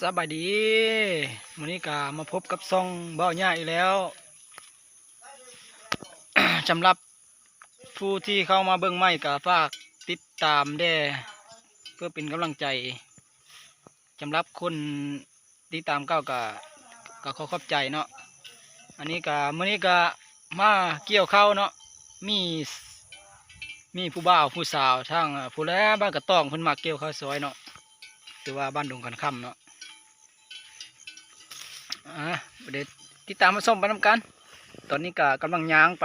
ສະບາຍດີ ມື້ນີ້ກະມາພົບກັບຊ່ອງບ່າວຫຍ້າອີກແລ້ວ. ສຳລັບຜູ້ທີ່ເຂົ້າມາເບິ່ງໃໝ່ກະຝາກຕິດຕາມແດ່ ເພື່ອເປັນກຳລັງໃຈ. ສຳລັບຄົນຕິດຕາມເກົ່າກະ ກະຂໍຂອບໃຈເນາະ. ອັນນີ້ກະ ມື້ນີ້ກະມາກ່ຽວເຂົ້າເນາະ ມີ ມີຜູ້ບ່າວຜູ້ສາວທາງ ອາ ຜູ້ແລບ້ານກະຕ້ອງ ເພິ່ນມາກ່ຽວເຂົ້າຊ່ອຍເນາະ ຫຼືວ່າບ້ານດົງຄັນຄຳເນາະ. ອາ ດຽວຕິດຕາມມາຊົມໄປນຳກັນ. ຕອນນີ້ກະກຳລັງຍ່າງໄປ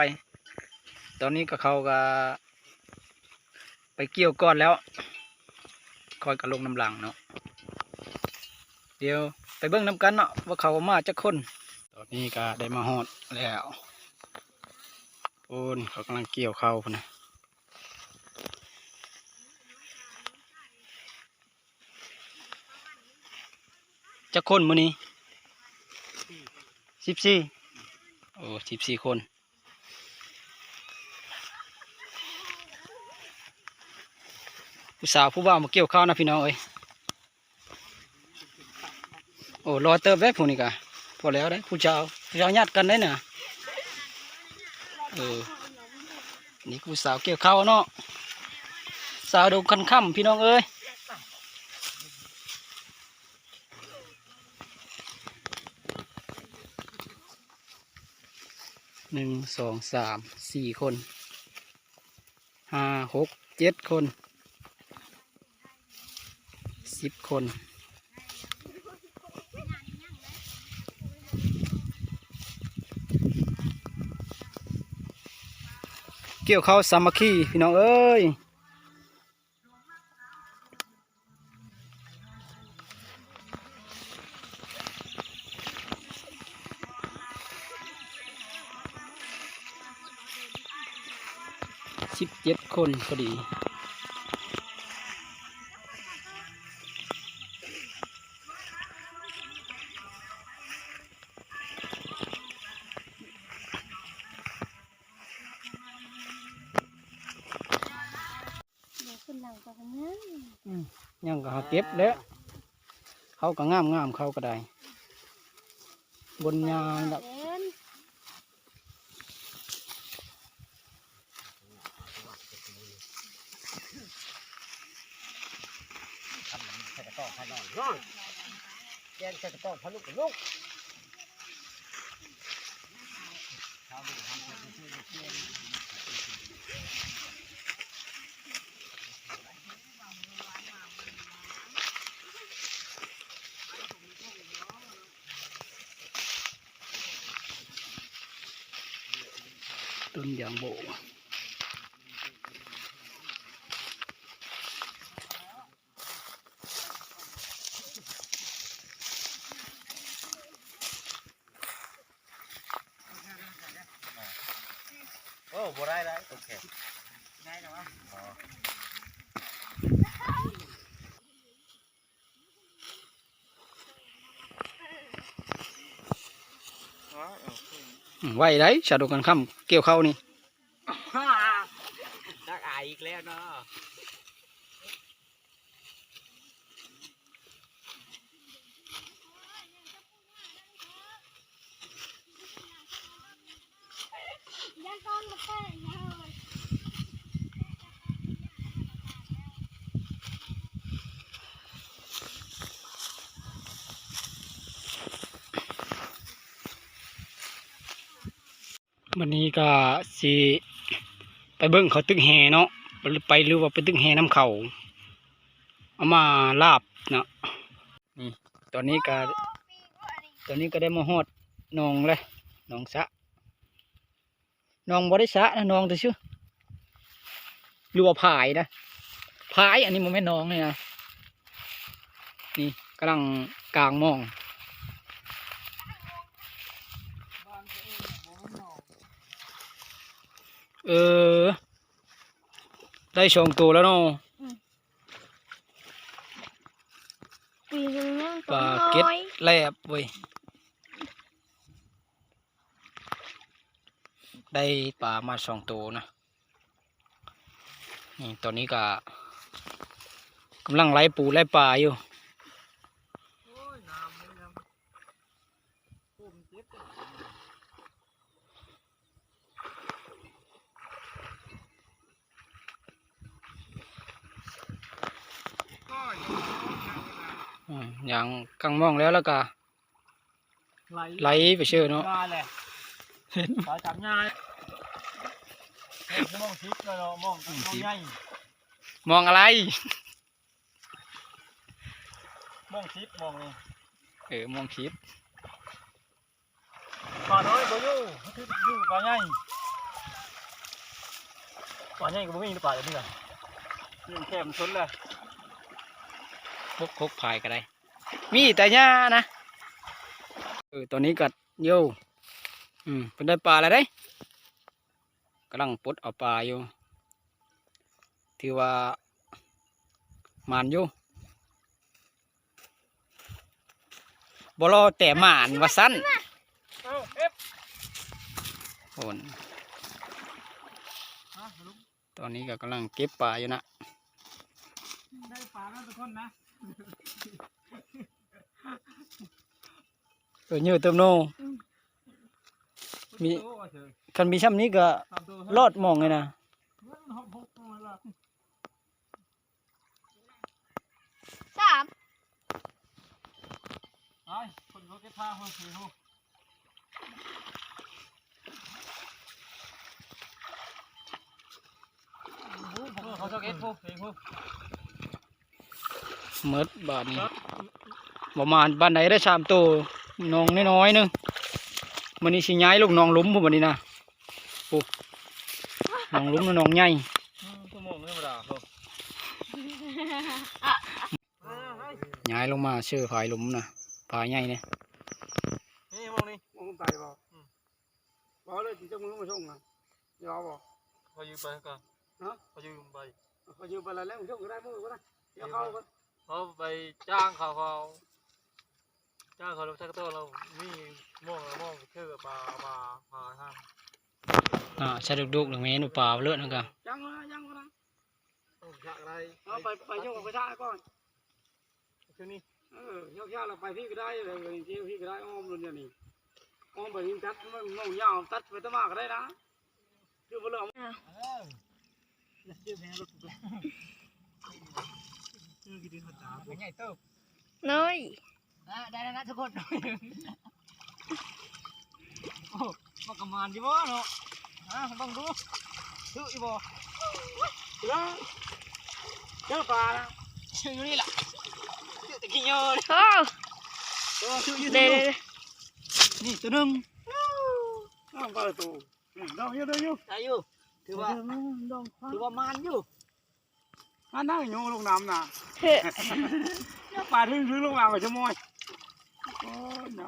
ຕອນນີ້ກະເຂົາກະໄປກ່ຽວກ່ອນແລ້ວ ຂ້ອຍກະລົງນຳຫຼັງເນາະ. ດຽວໄປເບິ່ງນຳກັນເນາະ ວ່າເຂົາມາຈັກຄົນ. ຕອນນີ້ກະໄດ້ມາຮອດແລ້ວ ໂອ້ນ ເຂົາກຳລັງກ່ຽວເຂົ້າພຸ້ນນະ. ຈັກຄົນມື້ນີ້? ສິບສີ່ ໂອ້ ສິບສີ່ຄົນ. ຜູ້ສາວຜູ້ບ່າວມາກ່ຽວເຂົ້ານະພີ່ນ້ອງເອີຍ. ໂອ້ ຫຼາຍເຕີບເດ້ຜູ້ນີ້ກະ ພໍແລ້ວເດ້ ຜູ້ສາວ ຜູ້ສາວຍາດກັນເດ້ນະ. ເອີ ນີ້ຜູ້ສາວກ່ຽວເຂົ້າເນາະ ສາວດົງຄັນຄຳພີ່ນ້ອງເອີຍ. ໜຶ່ງ ສອງ ສາມ ສີ່ຄົນ ຫ້າ ຫົກ ເຈັດຄົນ ສິບຄົນ ກ່ຽວເຂົ້າສາມັກຄີພີ່ນ້ອງເອີຍ. ສິບເຈັດຄົນພໍດີ. ດຽວຂຶ້ນຫຼັງກໍຍັງ ອືມ ຍັງກໍຫາເກັບແຫຼະ ເຂົາກໍງາມໆ ເຂົາກໍໄດ້ ບົນຍາງດອກ. ແກງໃສ່ກະຕ້ອງພາລຸກ ລຸກ. ຕົ້ນຢາງໂບ. ໂອ້ ບໍ່ໄດ້ໄດ໋ ໂອເຄ ໄດ້ແລ້ວວະ ອໍ ອືມ ໄວໄດ໋ ຊາວດົງຄັນຄຳກ່ຽວເຂົ້ານີ້ ຕັກອາຍອີກແລ້ວເນາະ. ບັດນີ້ກໍຊິໄປເບິ່ງເຂົາຕຶກແຫເນາະ ໄປ ຫຼືວ່າໄປຕຶກແຫນຳເຂົາ ເອົາມາລາບເນາະ. ນີ້ ຕອນນີ້ກໍ ຕອນນີ້ກໍໄດ້ມາຮອດໜອງແລ້ວ ໜອງສະ ໜອງບໍ່ໄດ້ສະນະ ໜອງຊື່ໆ ຫຼືວ່າຜາຍນະ ຜາຍ ອັນນີ້ບໍ່ແມ່ນໜອງນີ້ນະ. ນີ້ກຳລັງກາງມອງ ເອີ ໄດ້ສອງໂຕແລ້ວເນາະ ອືມ ປາເກັດແລບເວີຍ. ໄດ້ປາມາສອງໂຕນະ ນີ້ ຕອນນີ້ກະກຳລັງໄລ່ປູໄລ່ປາຢູ່. ອືມ ຍ່າງກາງມອງແລ້ວ ແລ້ວກະໄຫຼ ໄຫຼໄປເຊີເນາະ ມາແຫຼະ ເຫັນ ສາຍຕາມຍາຍ ມອງສິບແລ້ວເນາະ ມອງ ມອງສິບ ມອງໃຫຍ່ ມອງສິບ ມອງນີ້ ເອີ ມອງສິບ. ປານ້ອຍບໍ່ຢູ່ ຄືຢູ່ປາໃຫຍ່ ປາໃຫຍ່ກໍບໍ່ມີ ປາແບບນີ້ລະ ຢູ່ແຄມຊົນແຫຼະ ຫົກຫົກພາຍກໍໄດ້ ມີແຕ່ຫຍ້ານະ ເອີ ຕອນນີ້ກໍຢູ່ ອືມ ເພິ່ນໄດ້ປາແລ້ວເດ້ ກຳລັງປົດເອົາປາຢູ່ ຖືວ່າໝານຢູ່ ບໍ່ລໍແຕ່ໝານວ່າຊັ້ນ ເອົາເອັບ ໂອ້ນ ຮະ ຕອນນີ້ກໍກຳລັງເກັບປາຢູ່ນະ ໄດ້ປາແລ້ວທຸກຄົນນະ ເອີ ເຍອະເຕີບເນາະ ອືມ ມີ ໂອ້ ຄັນມີຊ່ຳນີ້ກໍ ສາມໂຕ ລອດໝ່ອງເລີຍນະ ສາມ ໄປ ຄົນເຂົາເກັບຜ້າ ໂອ້ໂຫ ເຂົາເຈົ້າເກັບ ໂອ້ໂຫ ໝົດບາດນີ້ ບໍ່ມານປານໃດໄດ້ສາມໂຕ ໜອງນ້ອຍໆໜຶ່ງ ມື້ນີ້ຊິຍ້າຍລົງໜອງຫຼຸມພຸ້ນບາດນີ້ນະ ໂອ້ ໜອງຫຼຸມ ໜອງໃຫຍ່ ອືມ ຊົ່ວໂມງທຳມະດາ ໂອ້ ຍ້າຍລົງມາເຊີຜາຍຫຼຸມນະ ຜາຍໃຫຍ່ນີ້ ນີ້ມອງນີ້ ມອງໄກບໍ່ ອືມ ບໍ່ເລີຍ ຊິຈັກມື້ມາສົ່ງນະ ຊິເອົາບໍ່ ຂໍຢືມໄປກ່ອນ ຮະ ຂໍຢືມໄປ ຂໍຢືມໄປແລ້ວ ແລ້ວສົ່ງກໍໄດ້ມື້ກໍໄດ້ ດຽວເຂົາກໍ ເຂົາໄປຈ້າງເຂົາ ເຂົາຈ້າງເຂົາ ແລ້ວແທັກເຕີລາວມີມອງລະມອງເທື່ອປາ ປາ ປາທາງ ອ່າ ໃສ່ດຸກໆ ແລ້ວແມ່ນປາເລີດນັ້ນກະ ຍັງວ່າ ຍັງວ່າ ໂອ້ ຢາກໄດ້ ເອົາໄປ ໄປຍົກອອກໄປທ່າກ່ອນ ຄືນີ້ ເອີ ຍົກຢາກລະໄປພີ້ກໍໄດ້ ເອີ ເອີ ພີ້ກໍໄດ້ ອ້ອມລົງດຽວນີ້ ອ້ອມໄປນີ້ ຕັດມັນນ້ອງຍາວ ຕັດໄປຕະໝາກໍໄດ້ນະ ຄືບໍ່ເລີກ ອ້າວ ເອີ ໃຫຍ່ເຕີບ ນ້ອຍ ໄດ້ແລ້ວນະທຸກຄົນ ໂອ້ ມັນກະໝານຢູ່ບໍ່ເນາະ ຮະ ເບິ່ງດູ ຖືກຢູ່ບໍ່ ເຈີ ເຈີປາລະ ຖືກຢູ່ນີ້ລະ ຖືກແຕ່ຂີ້ເຫຍື້ອ ໂອ້ ເອີ ຖືກຢູ່ ເດ້ ນີ້ໂຕໜຶ່ງ ອ້າວ ປາໂຕ ອືມ ດອງຢູ່ ດອງຢູ່ ໄດ້ຢູ່ ຖືວ່າ ດອງ ຖືວ່າໝານຢູ່ ອັນນັ້ນໂຍງລົງນ້ຳນະ ເອີ ປາຖື ຖືລົງມາກໍຊະມອຍ ໂອ້ຍນະ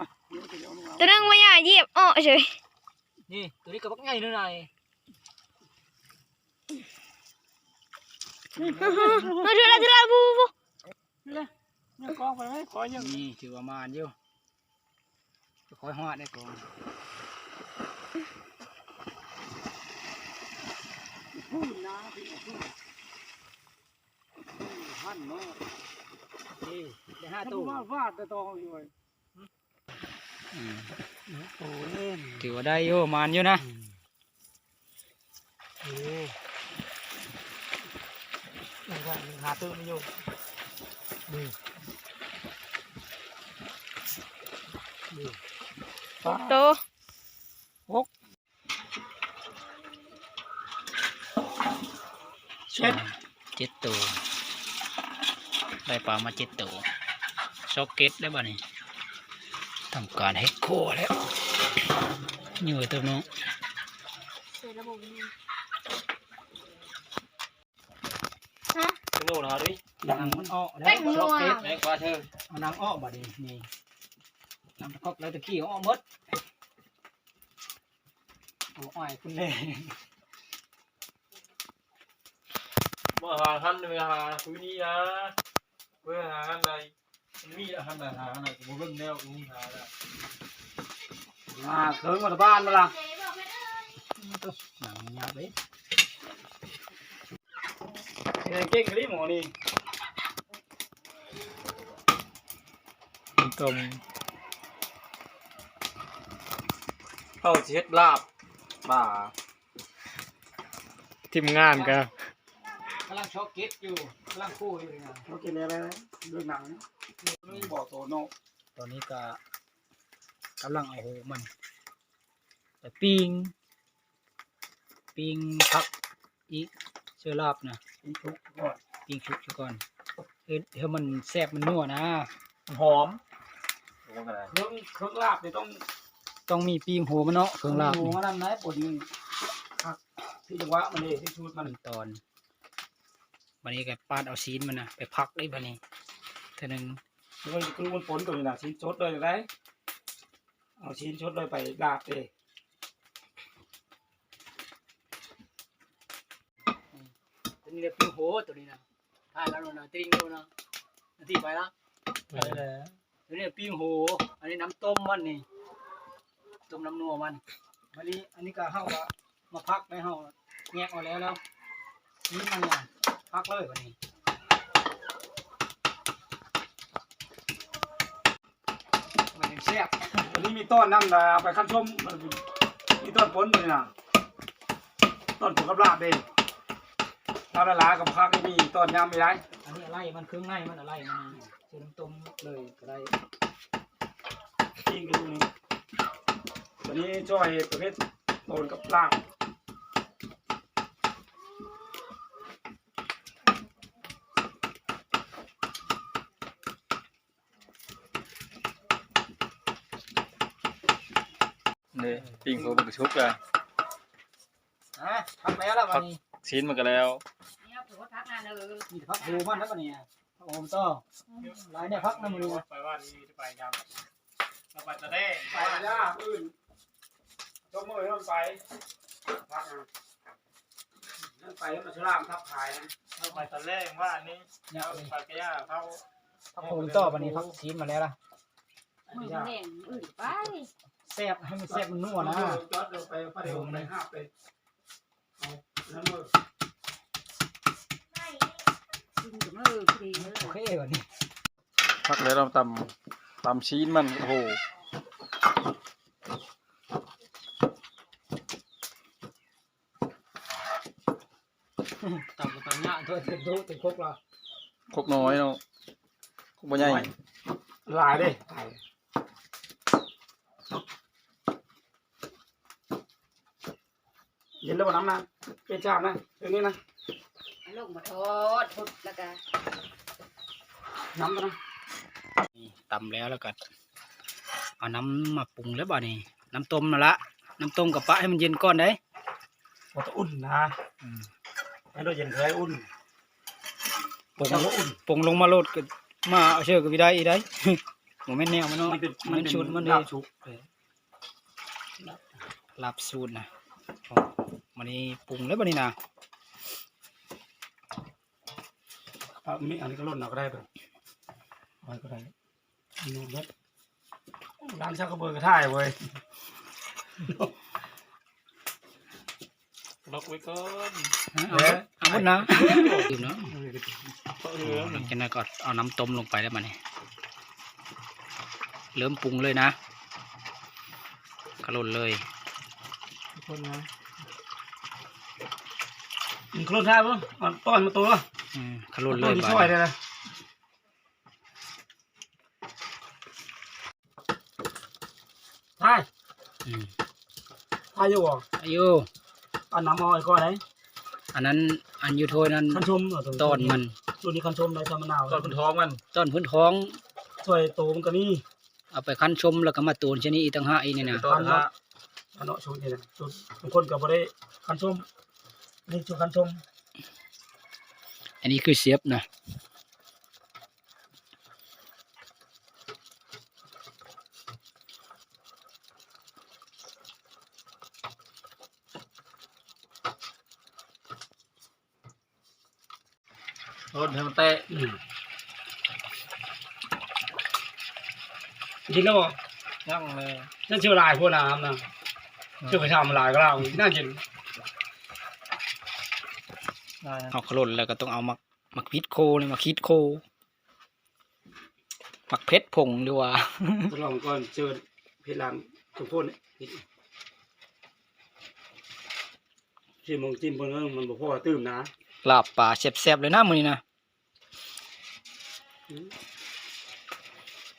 ໂຕໜຶ່ງວ່າຢ່າຢຽບເອາະເສີຍ ນີ້ ໂຕນີ້ກໍບັກໃຫຍ່ເລີຍນະ ມາເທື່ອລະ ເທື່ອລະ ບໍ່ ບໍ່ ນີ້ ຖືວ່າໝານຢູ່ ຄ່ອຍຮອດໄດ້ກ່ອນ ພຸ້ນນະ ພຸ້ນ ຫັ້ນເນາະ ນີ້ ໄດ້ຫ້າໂຕ ມາວາດແຕ່ຕອງຢູ່ເວີຍ ອືມ ໂອ້ຍ ຖືວ່າໄດ້ຢູ່ ໝານຢູ່ນະ ອືມ ເອີ ຍັງຫາ ຍັງຫາຕື່ມຢູ່ ນີ້ ນີ້ ຫົກໂຕ ຫົກ ເຈັດ ເຈັດໂຕ ໄດ້ປາມາເຈັດໂຕ ຊອກເກັດແລ້ວບາດນີ້ ທຳການເຮັດຄົວແລ້ວ ເຍອະເຕີບເນາະ ຮະ ໂນ່ນຫາດິ ໜັງມັນອອກແລ້ວ ແປ້ງນົວ ຊອກເກັດ ແປ້ງປາເທີ ເອົາໜັງອອກບາດນີ້ ນີ້ ໜັງກະກອກແລ້ວຕະກີ້ອອກໝົດ ໂອ້ຍ ຄຸນເລ ບໍ່ຫາຫັ້ນ ໄປຫາຄືນີ້ນະ ໄປຫາຫັ້ນໃດ ມັນມີແລ້ວຫັ້ນນະ ຫາຫັ້ນນະ ບໍ່ເບິ່ງແນວ ບໍ່ມີຫາລະ ຫາເຄິ່ງມາຕະບ້ານມາລະ ໜັງຍາວເດ້ ເກັ່ງອີ່ຫຼີໝໍນີ້ ຕົ້ມ ເຮົາຊິເຮັດລາບປາ ທີມງານກໍກຳລັງຊອກເກັດຢູ່ ກຳລັງຄູ່ຢູ່ນີ້ນະ ຊອກເກັດແລ້ວ ເລື່ອງໜັງ ມີບໍ່ໂຕເນາະ. ຕອນນີ້ກໍກຳລັງເອົາໂຫມັນໄປປີ້ງ ປີ້ງຜັກອີກ ເຊື້ອລາບນະ ປີ້ງສຸກກ່ອນ ປີ້ງສຸກຊະກ່ອນ ເຮັດໃຫ້ມັນແຊບມັນນົວນະ ຫອມ. ເຄື່ອງ ເຄື່ອງລາບນີ້ຕ້ອງ ຕ້ອງມີປີ້ງໂຫມັນເນາະ ເຄື່ອງລາບນີ້ ໂຫມັນນັ້ນນະ ປົນຄັກ ທີ່ຈັງຫວະມັນເດ້ ທີ່ສູດມັນ ຂັ້ນຕອນ. ບາດນີ້ກໍປາດເອົາຊີ້ນມັນນະໄປພັກເດ້ ບາດນີ້ເທື່ອໜຶ່ງ ໂອ້ຍ ຄືມັນປົນຕົວນີ້ນະ ຊີ້ນສົດເລີຍໄດ໋ ເອົາຊີ້ນສົດເລີຍໄປລາບເດ້. ຕົວນີ້ລະປີ້ງໂຫ ຕົວນີ້ນະ ຖ່າຍແລ້ວນະ ຕິງໂຕນະ ນາທີໄປລະ ໄປແລ້ວ. ຕົວນີ້ປີ້ງໂຫ ອັນນີ້ນ້ຳຕົ້ມມັນນີ້ ຕົ້ມນ້ຳນົວມັນ. ບາດນີ້ອັນນີ້ກໍເຮົາກໍມາພັກໄດ້ ເຮົາແຍກເອົາແລ້ວ ແລ້ວນີ້ມັນນະ ພັກເລີຍບາດນີ້ ມັນຈັ່ງແຊບ. ອັນນີ້ມີຕ້ອນນຳນະ ເອົາໄປຄັ້ນຊົມ ມີຕ້ອນປົນນີ້ນະ ຕ້ອນປົນກັບລາບເດ້ ລາບຫຼາຍໆ ກັບຜັກນີ້ມີຕ້ອນຍຳມີໄດ໋. ອັນນີ້ອະໄລມັນ ເຄື່ອງໃນມັນ ອະໄລມັນ ໃສ່ນ້ຳຕົ້ມເລີຍກໍໄດ້ ກິນກັນນີ້. ບັດນີ້ຊ່ອຍປະເພດຕົ້ນກັບລາບ ນີ້ ປີ້ງໂຫມັນກໍສຸກແລ້ວ ຮະ ພັກແລ້ວລະ ບັດນີ້ ຊີ້ນມັນກໍແລ້ວ ນີ້ພັກໂຫມັນແລ້ວບັດນີ້. ໂອ້ ຕໍ່ ອືມ ຫຼາຍແນວພັກນຳມື້ນີ້ນະ ໄປວ່ານີ້ໄປຍາມ ເຮົາໄປຕະແລງ ໄປຍາມອື່ນ ຕົບມືໃຫ້ມັນໄປ ພັກນະ ມັນໄປ ມັນສະຫຼາມທັບຂາຍນະ ເຮົາໄປຕະແລງວ່ານີ້ ເຮົາໄປກະຍາເຮົາ ພັກໂຫຕໍ່ບັດນີ້ ພັກຊີ້ນມາແລ້ວລະ ມື້ແລງອື່ນໄປ ແຊບ ໃຫ້ມັນແຊບມັນນົວນະ ຈອດລົງໄປ ປະເດວໄປຫາບໄປ ໂອເຄ ບັດນີ້ ພັກແລ້ວເນາະ ຕຳ ຕຳຊີ້ນມັນ ໂອ້ໂຫ ຕຳ ຕຳຍາກ ເຖິງໂຕເຕັມຄົກລະ ຄົກນ້ອຍເນາະ ຄົກບໍ່ໃຫຍ່ ຫຼາຍເດ້ ຫຼາຍ. ເຢັນແລ້ວບໍ່ນ້ຳນະ ເປັນຊາມນະ ເອົານີ້ນະ ເອົາລົງມາທອດພຸ້ນ ແລ້ວກະນ້ຳນະ ນີ້ຕຳແລ້ວ ແລ້ວກະເອົານ້ຳມາປຸງແລ້ວບາດນີ້ ນ້ຳຕົ້ມຫັ້ນລະ ນ້ຳຕົ້ມກະປະໃຫ້ມັນເຢັນກ່ອນເດ້ ບໍ່ຕ້ອງອຸ່ນນະ ອືມ ໃຫ້ເຢັນຄ່ອຍອຸ່ນ ປົງ ເຈົ້າກໍອຸ່ນ ປົງລົງມາໂລດ ກະມາເອົາເຊີກະບໍ່ໄດ້ອີກໄດ໋ ບໍ່ແມ່ນແນວມັນເນາະ ມັນເປັນ ມັນເປັນສູດມັນເດ້ ລາບສຸກ ລາບສູດນະ ມານີ້ປຸງແລ້ວບາດນີ້ນະ ເອົາມີອັນນີ້ກໍຫຼົ່ນເອົາກໍໄດ້ ເອົາກໍໄດ້ ນີ້ເບິດ ລ້າງຊາກກະເບີກະຖ່າຍເວີຍ ລັອກໄວ້ກ່ອນ ເອົາ ເອົາໝົດນະ ດື່ມເນາະ ເອີ ຫຼັງຈາກນັ້ນກໍເອົານ້ຳຕົ້ມລົງໄປແລ້ວບາດນີ້ ເລີ່ມປຸງເລີຍນະ ຂະຫຼົ່ນເລີຍ ຄົນນະ ຂະຫຼົ່ນທ້າຍບໍ່ ເອົາຕ້ອນມາໂຕ ອືມ ຂະຫຼົ່ນເລີຍ ບາດນີ້ ທາຍ ອືມ ທາຍຢູ່ບໍ່ ທາຍຢູ່ ອັນນ້ຳເອົາໄວ້ກ່ອນໄດ໋ ອັນນັ້ນ ອັນຢູ່ຖ້ວຍນັ້ນ ຄັນຊົມ ເອີ ໂຕນີ້ ຕອນມັນ ໂຕນີ້ຄັນຊົມໄດ້ ຖ້າມັນໜາວ ຕອນພື້ນທ້ອງມັນ ຕອນພື້ນທ້ອງ ຖ້ວຍໂຕມັນກໍມີ ເອົາໄປຄັນຊົມ ແລ້ວກໍມາໂຕນຊະນີ້ອີກຕ່າງຫາກອີກນີ້ນະ ຕອນ ອັນເນາະ ອັນເນາະ ສູດນີ້ນະ ສູດບາງຄົນກໍບໍ່ໄດ້ຄັນຊົມ ນີ້ສູດຄັນຊົມ ອັນນີ້ຄືເຊບນະ. ລົນໃຫ້ມັນແຕະ ອືມ ກິນແລ້ວບໍ່? ຍັງເລີຍ ຍັງຊິຫຼາຍໂພດນະ ນ້ຳນະ ອືມ ເຈົ້າໄປຖາມຫຼາຍກວ່າລາວອີກ ໜ້າກິນ ເອົາຂະຫຼົ່ນແລ້ວກໍຕ້ອງເອົາໝາກ ໝາກພິດໂຄນີ້ ໝາກພິດໂຄ ໝາກເຜັດຜົງ ຫຼືວ່າ ທົດລອງກ່ອນ ເຈີເຜັດລ້າງສົມໂພດນີ້ ຊິມອງຈິ້ມເບິ່ງ ມັນບໍ່ພໍຕື່ມນະ ລາບປາແຊບໆເລີຍນະມື້ນີ້ນະ ອືມ